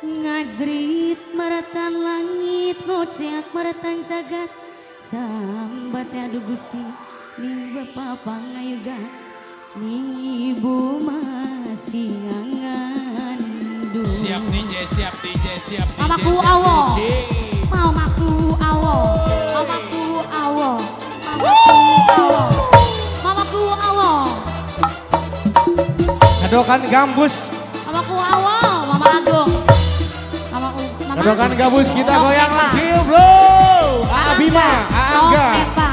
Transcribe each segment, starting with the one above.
Ngajrit maratan langit ngoceak maratan jagat. Sambat aduh Gusti ning bapak pangayuga ning ibu masih ngangandu. Siap DJ, siap DJ, siap DJ. Mamaku awo, mamaku awo, mamaku awo, mamaku awo, mamaku awo. Adokan gambus. Mamaku awo, Mama Agung. Adokan gambus kita goyang lagi bro. A Bima, A Angga,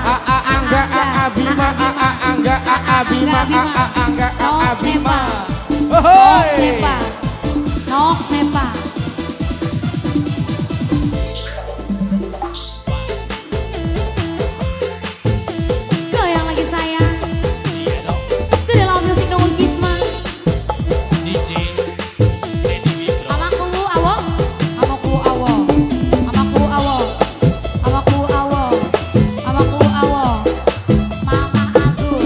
A Angga, A Bima, A Angga, A Bima, A Angga, A Bima. Ohoi. Nok nepa. Goyang lagi sayang. Ke dalam musik Nuwun Kisma. DJ Teddy Bro. Mamaku awo, mamaku awo, mamaku awo, mamaku awo, mamaku awo. Mama Agung,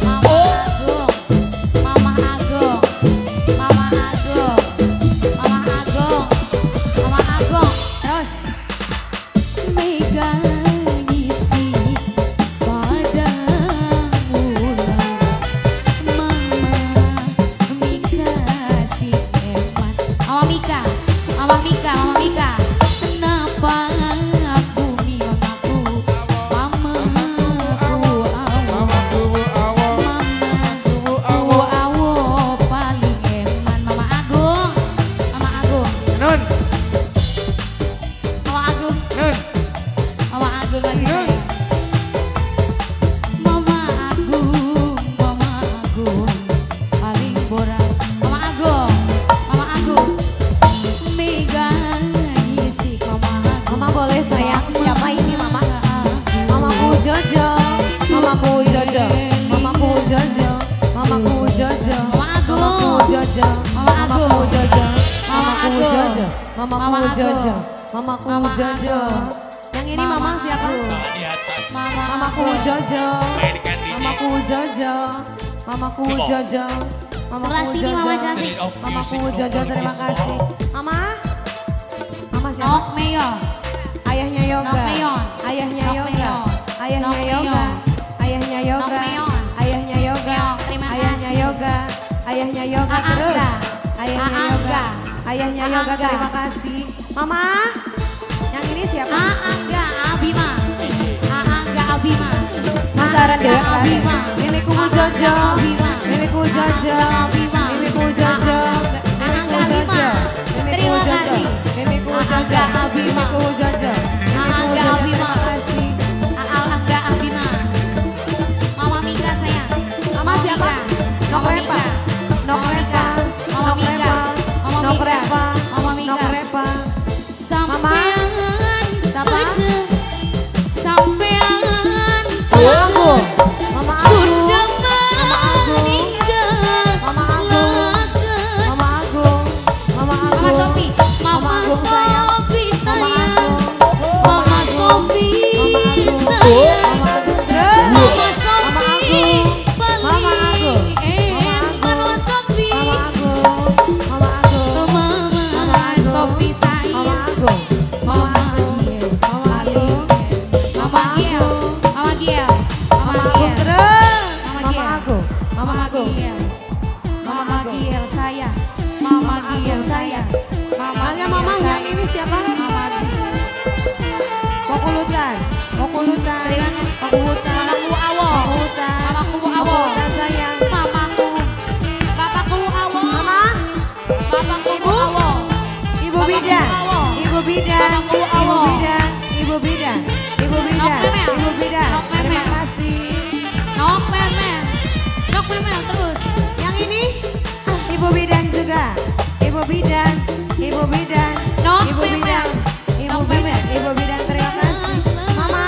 Mama Agung, Mama Agung, Mama Agung, Mama Agung, Mama Agung. Terus Mega ngisi pada mula Mama Mika si eman. Mama Mika, Mama Mika, Mama Mika. Kenapa bumi mamaku, mamaku awo, Mamaku awo, mamaku awo paling eman. Mama Agung, Mama Agung, Nun, Mama Agung, Nun. Mama Agung lagi sayang. Mama Agung, Mama Agung, paling borak. Mama Agung, Mama Agung, Mega ngisi Mama Agung. Mama boleh sayang, siapa ini Mama? Mamaku Jojo, Mamaku Jojo, Mamaku Jojo, Mamaku Jojo, Mama Agung. Mamaku Jojo, Mama Agung. Mamaku Jojo, Mama Mamaku Agung. Jojo, Mamaku Mama Jojo, Agung. Mamaku Mama Jojo. Agung. Yang ini Mama siapa? Agung. Tangan di atas. Mama Mamaku Agung. Jojo, Mainkan DJ. Mamaku Jojo, Mamaku Come on. Jojo, Mamaku Sebelah sini Mama Jojo, cantik. Mamaku Jojo, terima kasih. Mama, Mama siapa? Nok Meyon, Ayahnya Yoga, Nok Meyon. ayahnya Nok Yoga, Meyon. ayahnya Nok Yoga, Meyon. ayahnya Yoga, Nok Meyon. ayahnya Yoga, Meong, terima ayahnya kasih. Yoga, ayahnya Yoga terus, Angga. ayahnya Angga. Yoga, ayahnya Yoga Angga. terima kasih. Mama, yang ini siapa? A Angga Abima, A Angga Abima, Masaran Angga dewek lah. Abima, Mimiku Angga Jojo, Abima, Mimiku Jojo, Angga Abima, Mimiku Jojo, Angga Mimiku Abima. Jojo, Mimiku Terima Jojo, kasih. Mimiku Jojo, Angga Abima. Mimiku Jojo, Mimiku Angga Jojo, Abima. terima kasih. Angga Abima, Mama Mika sayang. Mama siapa? Mika. Nok Mama Repa, Mika. Nok Mama Repa, Mika. Mama Nok Mika. Repa, Mama Nok Mika. Repa, Mama Mika. Nok Repa. Mama. Sampean Siapa? aja, sampean Mama Agung, Mama Agung, sudah Mama Agung, meninggal. Mama Agung, Mama Agung, Mama Mama Agung, Sofi, Mama Mama Agung sayang, Sofi Mama sayang, Agung, Mama Sofi Mama Agung, sayang, Mama Agung terus, Mama Mama Sofi Agung, Mama Agung, paling Mama eman, Mama Sofi, Mama Agung, Mama Agung, Mama Mama Agung, Sofi Mama sayang, Agung, Mama Mama Agung, Giel, Mama Agung, Mama Mama Giel, Agung, Mama Giel, Mama Mama Agung Giel, terus, Mama Mama Giel. Agung, Mama Mama Agung, Giel, Mama Mama Agung. Giel sayang, Mama Mama Giel Agung. sayang, Mama Mama Giel Mama yang sayang, ini siapa? Mama Giel. Kokulutan, Kokulutan, Terima kasih. Kokulutan, Mamaku awo, Kokulutan, mamaku awo, Kokulutan sayang. mamaku, bapakku awo, Mama, bapakku Ibu? awo, Ibu Bapakku Bidan, awo. Ibu Bidan, Bapakku Ibu awo. Bidan, Ibu Bidan, Ibu Bidan, Nok Memel. Ibu Bidan. Nok Terima Memel. kasih. Nok memel, nok memel terus. Yang ini Ibu Bidan juga. Ibu Bidan, Ibu Bidan, Nok Ibu Memel. Bidan, Ibu Nok Bidan, Memel. Ibu Bidan terima kasih. Mama,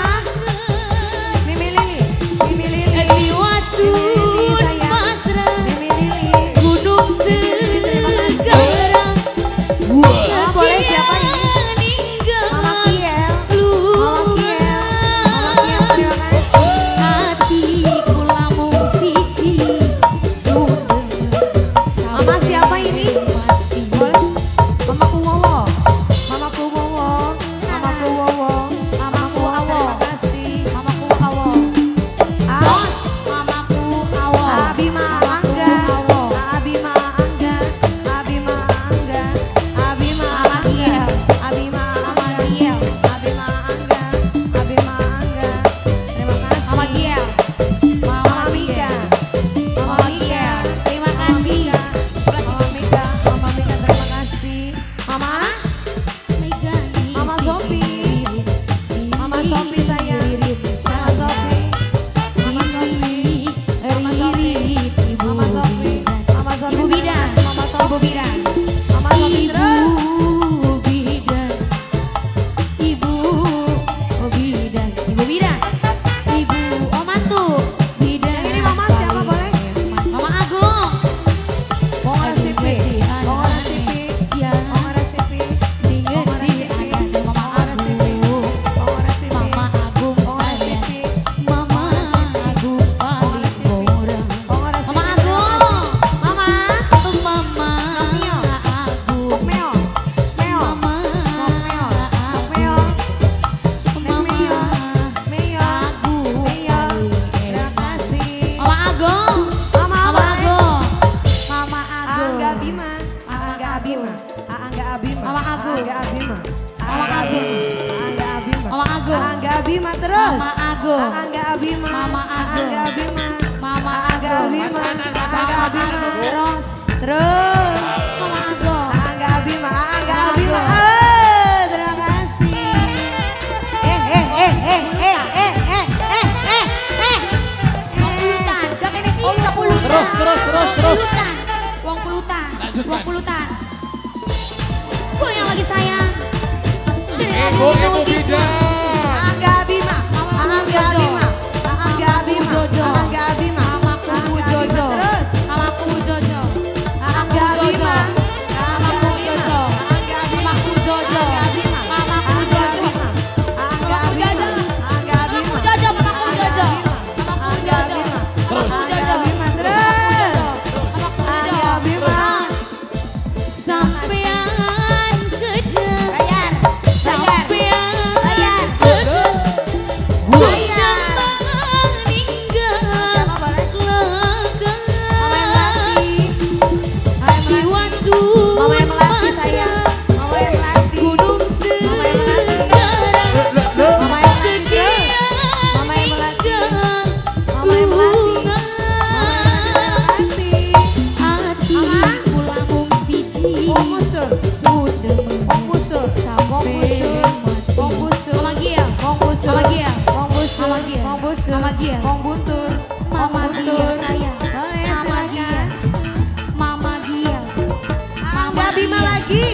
Mimi Lili, Mimi Lili, Diwasun Mimi Lili sayang, pasrah Mimi Lili. gunung Mimi Lili terima kasih. segera. Mama boleh siapa ini? Mama Kiel, Mama Kiel, Mama Kiel terima kasih. Hatiku lamun siji sudah Mama siapa ini? mati. Boleh? Mama Kuwo. Ibu Bidan. Mama Sofi terus. Ibu Bidan. Ibu Bidan. Ibu Bidan. Ibu Omantu Bidan. Yang ini Mama siapa boleh? Mama Agung. Wong Resipi. Wong Resipi. Wong Resipi. Wong Resipi. Mama Agung. Mama Agung sayang. Mama Agung paling murah. Mama Agung. Mama. Mama Agung. Meo. Meo. Mama Meo. Agung. Meo. Mama Meo. Agung. Meo. Terima kasih. Mama Agung. Mama Mama boleh. Agung. Mama Agung. Angga Bima, Angga Abima, Angga Abima, Mama Agung. Angga Abima, Mama Agung. Angga Abima, Mama Agung. Angga Abima terus. Mama Agung. Angga Abima, Mama Agung. Angga Abima, Mama Angga Agung. Abima, Angga Abima, Terus. terus. Mama Agung. Angga Abima, Angga Abima. Oh, terima kasih. Eh eh eh eh eh eh eh eh eh eh. Pulutan. Udah kene kita pulutan. Terus, terus, terus, terus. Pulutan. Wong pulutan. Lanjutkan. Wong pulutan. Goyang lagi sayang. Ibu Ibu Bidan. Angga Bima, Angga Bima, Angga Bima, Angga Bima, Mama Kubu Jojo. Terus, Mama Kubu Jojo. Angga Bima, Mama Kubu Jojo. Angga Bima, Mama Kubu Jojo. Angga Bima, Mama Kubu Jojo. Angga Bima, Angga Mama Bima, Kubu Jojo. Mama Kubu Jojo. Mama Kubu Angga Jojo. Bima, Mama Kubu Angga Jojo. Bima, terus, Mama Kubu Angga Jojo. Bima, Sampean kejar. bayar, bayar, Sampean bayar, kejar. bayar. Meninggal. Siapa boleh? Mama yang melatih, Mama yang melatih, Mama yang melatih sayang, Mama yang melatih, Gunung Mama yang melatih. Sekarang Mama yang melatih terus. Mama yang melatih. Mama yang melatih. Mama yang melatih, terima kasih. Ati kula mung siji. Wong busur, Sudah wong busur, wong busur, wong busur, Mama Gia. wong busur, Mama Gia. wong busur, Mama Gia. wong busur, Mama Gia. wong buntur, wong Mama Gia buntur. sayang. Boleh Mama Gia. silakan. Mama Gia. Angga Bima lagi.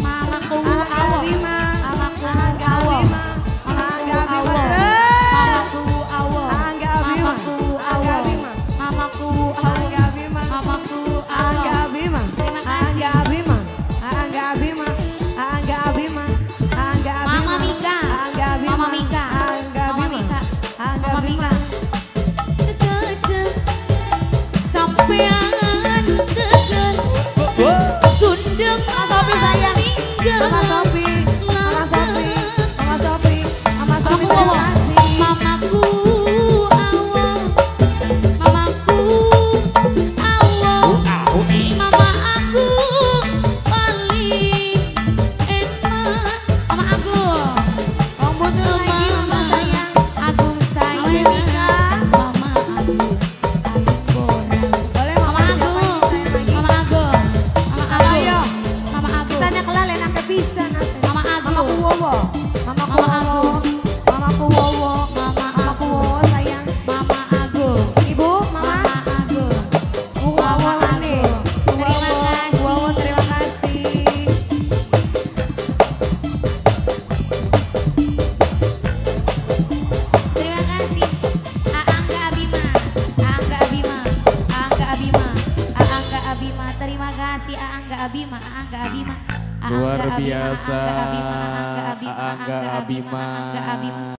Mama ku Angga awo. Bima, Mama ku Angga awo. Bima, Mama Angga ku Bima awo. terus. Mama ku awo. Angga Bima, Mama ku Angga awo. Bima, Mama ku awo. Angga Bima, Mama ku awo. Angga Bima, Terima kasih. Angga Bima, Angga Bima, Angga Bima, Angga Bima, Mama Mika. Angga Bima, Mama Mika. Angga Mama Bima, Mika. Angga Mama Bima. Mika. Kejam sampean tegar Sunda Mama Sofi sayang, Mama Sofi, Mama Sofi, Mama Sofi, Mama Sofi terima kasih. Mamaku awo, mamaku awo, mama aku paling enak. Mama aku, Wong buntur lagi Mama sayang, Agung Mama sayang, Mika. mama aku paling borang. Boleh Mama Mama siapa Agung, ini sayang lagi? Mama Agung, Mama Agung, Ayo, Mama Agung, kita nak kelalen akeh pisan asli. Mama Mama Agung, ku wowo, mama ku Mama wowo, Agung. mama ku wowo, Mama mama ku Agung, wowo sayang. Mama Agung, Ibu, mama, Mama Agung. wowo Mama nih. Agung. Terima Wowo, kasih. wowo terima kasih. Terima kasih. Angga Abima, Angga Abima, Angga Abima, Angga Abima. Terima kasih Angga Abima, Angga Abima. Luar Angga Abima, biasa. Angga Abima, Angga Abima, Angga Abima. Angga Abima.